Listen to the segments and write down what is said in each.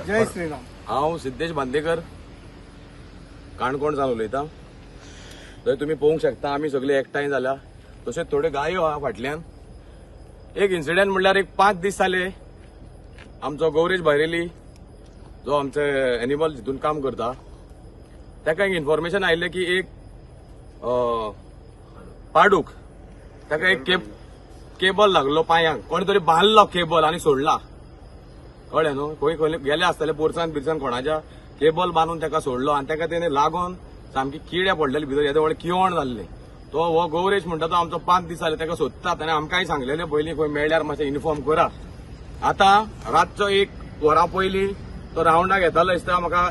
जय श्रीराम. हांव सिद्धेश बांदेकर, काणकोण सावन उलयतां. जंय तुमी पळोवंक शकता, आमी सगळे एकठांय जाल्या. तशेंच थोड्यो गायो आहा फाटल्यान. एक इन्सिडंट म्हणल्यार एक 5 दीस जाले, आमचो गौरेश बायरेली जो आमचे एनिमल हितून काम करता, ताका एक इन्फॉर्मेशन आयिल्लें की एक पाडूक ताका एक केबल लागलो पांयांक. कोणे तरी बांदलो केबल आनी सोडला, कळ्ळें न्हू? खंय खंय गेले आसतले पोरसान बिरसान कोणाच्या, केबल बांदून ताका सोडलो आनी ताका तेणे लागून सामकी किडे पडलेले भितर, येदे व्हडले किवण जाल्ले. तो हो गौरेश म्हणटा तो आमचो 5 दीस जाले ताका सोदतात आनी आमकांय सांगलेले पयलीं, खंय मेळ्ळ्यार मातशें इन्फॉर्म करा. आतां रातचो 1 वरां पयलीं तो रावंडाक येतालो दिसता म्हाका,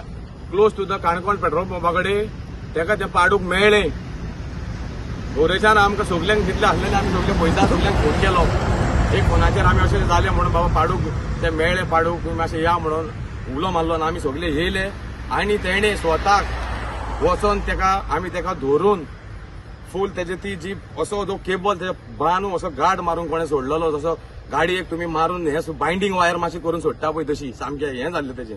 close to the Canacona petrol पंपा कडेन ताका तें पाडूक मेळ्ळें. गौरेशान आमकां सगल्यांक जितले आसलेले आमी सगळे पळयता, सगल्यांक फोन केलो. एक फोनाचेर आमी अशें जालें म्हणून, बाबा पाडूक ते मेळ्ळे, पाडूक तुमी मातशें या म्हणून उलो मारलो आनी आमी सगळे येयले आनी तेणे स्वताक वचोन तेका आमी तेका धरून फूल तेजे ती जी असो जो केबल तेजे बांदून असो गाड मारून कोणें सोडलेलो, जसो गाडयेक तुमी मारून हे बायंडींग वायर मातशी करून सोडटा पळय, तशी सामकें हें जाल्लें तेजें.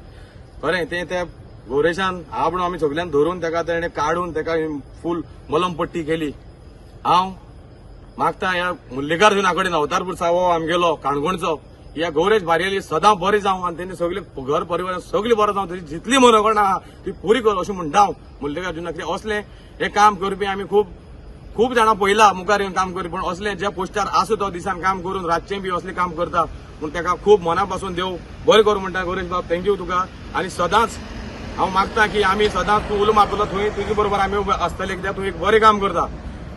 खरें तें त्या गौरेशान हा म्हणून आमी सगळ्यान धरून तेका तेणे काडून तेका फूल मलम पट्टी केली. हांव मागता ह्या मल्लिकार्जुना कडेन, अवतारपूर सावो आमगेलो काणकोणचो, ह्या गौरेश बारयेली सदां बरें जावं आनी तेंचे सगळे घर परिवार सगळें बरें जावं, तेजी जितली मनोगण आहा ती पुरी कर अशें म्हणटा हांव मल्लिकार्जुनाक. कित्याक असलें हें काम करपी आमी खूब खूब जाणां पळयला मुखार येवन काम करपी, पूण असलें ज्या पोस्टार आसूं तो दिसान काम करून रातचें बी असलें काम करता पूण ताका खूब मना पासून देव बरें करूं म्हणटा. गौरेश बाब, thank you तुका. आनी सदांच हांव मागता की आमी सदांच तूं उलो मारतलो थंय तुजे बरोबर आमी उबे आसतले, कित्याक तूं एक बरें काम करता.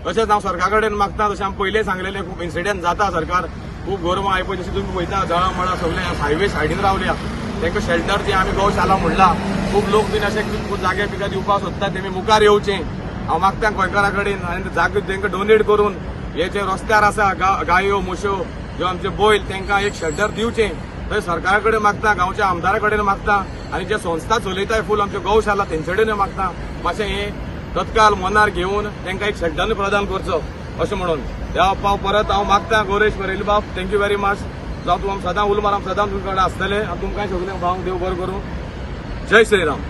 तशेंच हांव सरकारा कडेन मागता, जशें आमी पयलें सांगलेलें, खूब इन्सिडंट जाता. सरकार खूब गोरवां आय पळय जशें तुमी पळयता, जळां मळां सगळे हायवे सायडीन रावल्या. तांकां शेल्टर जे आमी गौशाला म्हणला, खूब लोक बीन अशे खूब जागे बिगा दिवपाक सोदता, तेमी मुखार येवचें हांव मागता गोंयकारा कडेन. आनी जागे तांकां डोनेट करून हे जे रस्त्यार आसा गायो, म्हश्यो, ज्यो आमचे बैल, तांकां एक शेल्टर दिवचें. थंय सरकारा कडेन मागता, गांवच्या आमदारा कडेन मागता आनी जे संस्था चलयताय फूल आमच्यो गौशाला, तेंचे कडेन मागता, मातशें हें तत्काल मनार घेवन तांकां एक शेल्टर प्रदान करचो अशें म्हणून. देवा पाव, परत हांव मागता, गौरेश बरेली बाब, thank you very much. जावं तूं आम सदां उलो मार, आम सदां तुमचे कडेन आसतले आनी तुमकां सगळ्यांक भावंक देव बरें करूं. जय श्रीराम.